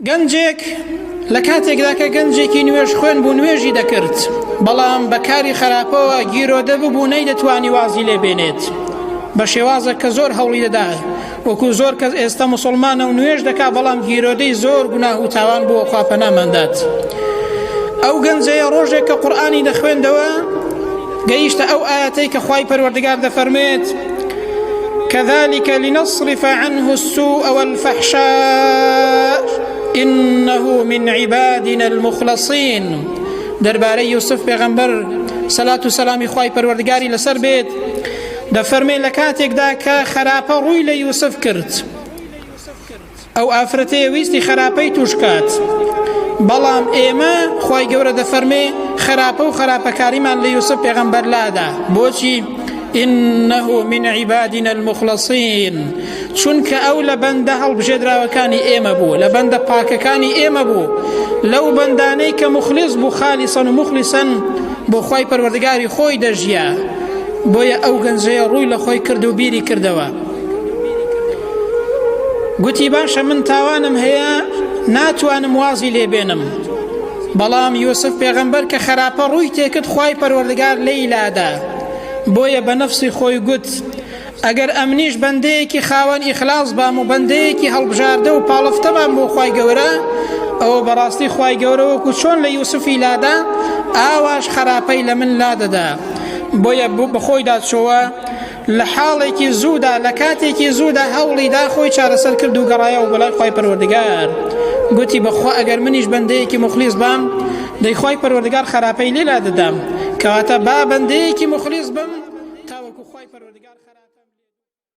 گەنجێک لە کاتێکدا کە گەنجێکی نوێژ خوێن بوو نوێژی دەکرد بەڵام بە کاری خراپەوە گیرۆدە ببوو نەیدەتوانی وازی لێ بێنێت بە شێوازە کە زۆر هەوڵی دەدا وەکو زۆر کەس ئێستا مسلمانە و نوێژ دەکا بەڵام گیرۆدەی زۆر گوناه و تاوان بووە خوا پەناماندات ئەو گەنجەیە ڕۆژێک کە قورئانی دەخوێندەوە گەیشتە ئەو ئاەتەی کە خوای پەروەردگار دەفەرموێت كذلك لنصرف عنه السوء والفحشاء إنه من عبادنا المخلصين دەربارەی یوسف پێغەمبەر سەلات و سەلامی خوای پەروەردگاری لەسەر بێت دەفەرمێ لە کاتێکدا کە خراپە ڕووی لە یوسف کرد ئەو ئافرەتەیە ویستی خراپەی توش کات بەڵام ئێمە خوای گەورە دەفەرمێ خراپە و خراپەکاریمان لە یوسف پێغەمبەر لادا بۆچی إنه من عبادنا المخلصين چونکە ئەو لە بەندە هەڵبژێدراوەکانی ئێمە بوو لە بەندە پاکەکانی ئێمە بوو لەو بەندانەی کە مخلص بوو خالیسەن و مخلصەن بۆ خوای پەروەردگاری خۆی دەژیا بۆیە ئەو گەنجەیە ڕووی لە خۆی کرد و بیری کردەوە گوتی باشە من تاوانم هەیە ناتوانم وازی لێ بێنم بەڵام یوسف پێغەمبەر کە خراپە ڕووی تێکرد خوای پەروەردگار لێی لادا بۆیە بە نەفسی خۆی گوت ئەگەر ئەمنیش بەندەیەکی خاوەن ئیخلاص بام و بەندەیەکی هەڵبژاردە و پاڵفتە بام بۆ خوای گەورە ئەوە بەڕاستی خوای گەورە وەکو چۆن لە یوسفی لادا ئاواش خراپەی لە من لادەدا بۆیە بەخۆیدا چۆوە لە حاڵێکی زوودا لە کاتێکی زوودا هەوڵی دا خۆی چارەسەر کرد و گەڕایەوە بۆ لای خوای پەروەردگار گوتی بەخوا ئەگەر منیش بەندەیەکی موخلیس بام دەی خوای پەروەردگار خراپەی لێ لادەدام کەواتە با بەندەیەکی موخلیس بم تاوەکو خوای پەروەردگار.